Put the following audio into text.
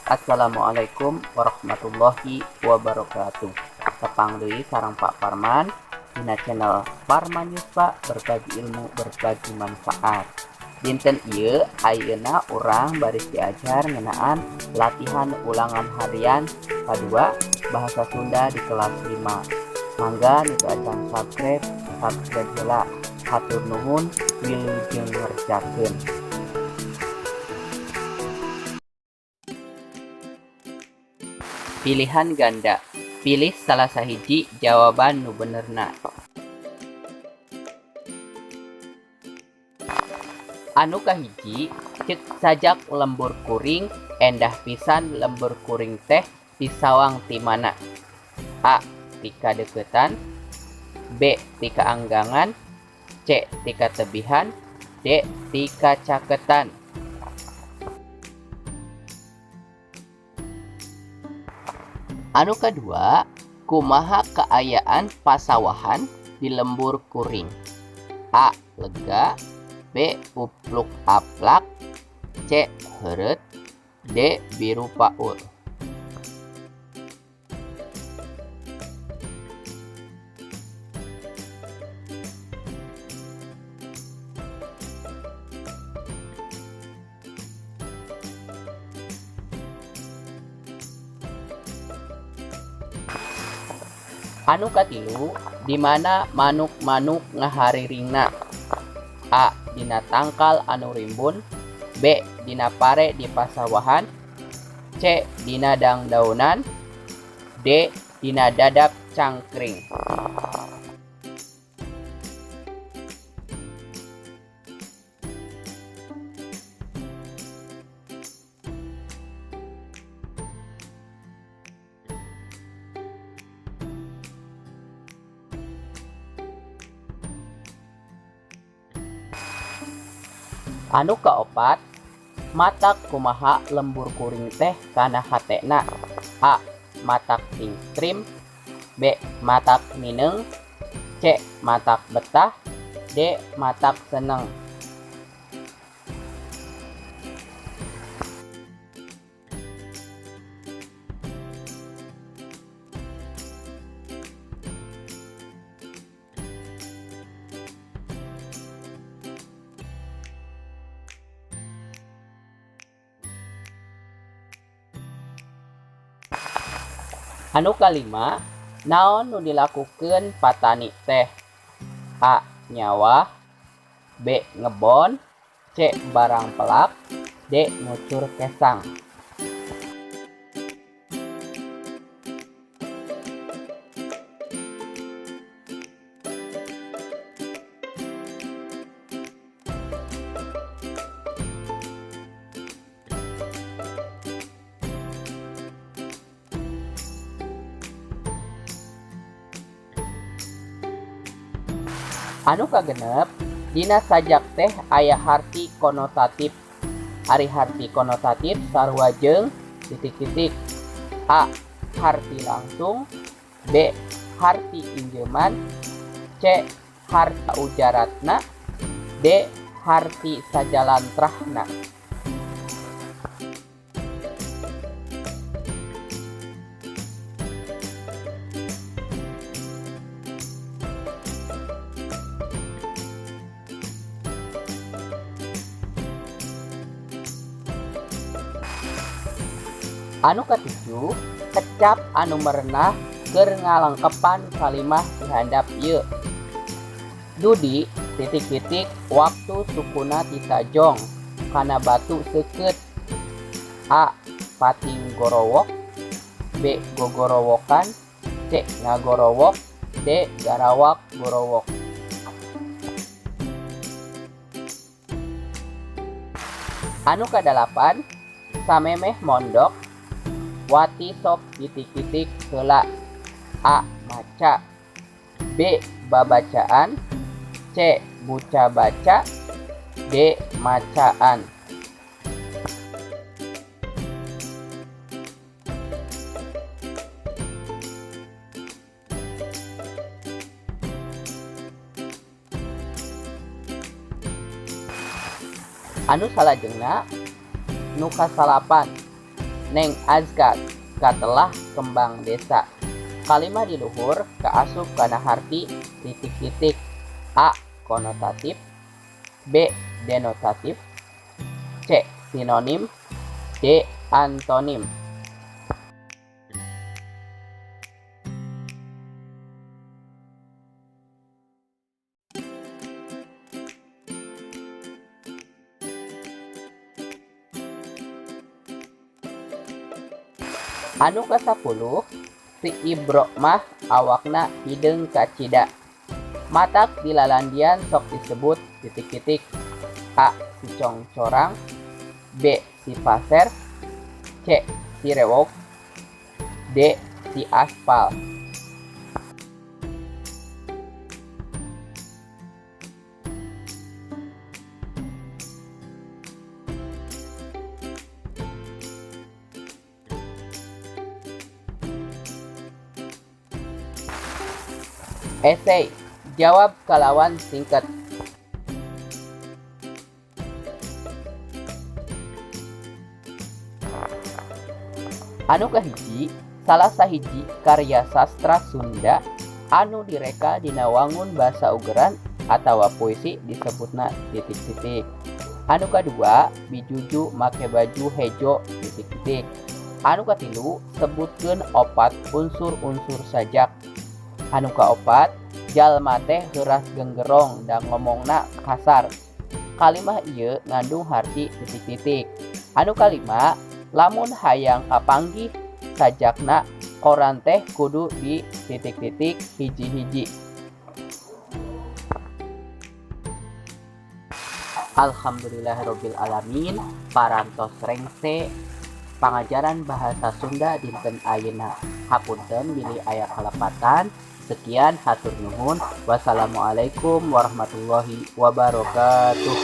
Assalamualaikum warahmatullahi wabarakatuh. Tepang deui sareng Pak Parman dina channel Parman Yuspa, berbagi ilmu, berbagi manfaat. Dinten ieu ayeuna urang baris diajar ngeunaan latihan ulangan harian kadua bahasa Sunda di kelas 5. Mangga nu teu acan subscribe, subscribe heula. Hatur nuhun, wilujeng ngerjakeun. Pilihan ganda. Pilih salah sahiji jawaban nu benerna. Anu kahiji, cek sajak Lembur Kuring, endah pisan lembur kuring teh disawang ti mana? A. Ti kadeuketan, B. Ti kaanggangan, C. Ti katebihan, D. Ti kacaketan. Anu kadua, kumaha kaayaan pasawahan di lembur kuring? A. Lega, B. Upluk aplak, C. Heureut, D. Biru paul. Anu katilu, di mana manuk-manuk ngahariringna? A. Dina tangkal anu rimbun, B. Dina pare di pasawahan, C. Dina dangdaunan, D. Dina dadap cangkring. Anu kaopat, matak kumaha lembur kuring teh kana hatena? A. Matak tingtrim, B. Matak mineng, C. Matak betah, D. Matak seneng. Anu kalima, naon nu dilakukeun patani teh? A. Nyawah, B. Ngebon, C. Barang pelak, D. Ngucur kesang. Anu kagenep, dina sajak teh aya harti konotatif. Ari harti konotatif sarua jeung titik-titik. A. Harti langsung, B. Harti injeuman, C. Harti ujaratna, D. Harti sajalantrahna. Anu katujuh, kecap anu merenah keur ngalengkepan kalimah di handap ieu. Dudi titik-titik waktu sukuna titajong kana batu seukeut. A. Pating gorowok, B. Gogorowokan, C. Ngagorowok, D. Garawak gorowok. Anu kadalapan, samemeh mondok Wati sok titik-titik heula. A. Maca, B. Babacaan, C. Buca-baca, D. Macaan. Anu salajengna nu kasalapan, Neng Azka katelah kembang desa. Kalimah di luhur kaasup kana harti titik-titik. A. Konotatif, B. Denotatif, C. Sinonim, D. Antonim. Anu kasapuluh, si Ibro mah awakna hideung kacida. Matak dilalandian sok disebut titik-titik. A. Si congcorang, B. Si paser, C. Si rewok, D. Si aspal. Esai, jawab kalawan singkat. Anu kahiji, salah sahiji karya sastra Sunda anu direka dina wangun basa ugeran atawa puisi disebutna titik-titik. Anu kadua, Bi Juju make baju hejo titik-titik. Anu katilu, sebutkeun opat unsur-unsur sajak. Anu kaopat, jalma teh heuras genggerong da ngomongna kasar. Kalimah ieu ngandung harti titik-titik. Anu kalima, lamun hayang kapanggih sajakna koran teh kudu di titik-titik hiji-hiji. Alhamdulillahirabbil alamin, parantos rengse pangajaran bahasa Sunda dinten ayeuna. Hapunten bilih aya kalepatan. Sekian, hatur nuhun. Wassalamualaikum warahmatullahi wabarakatuh.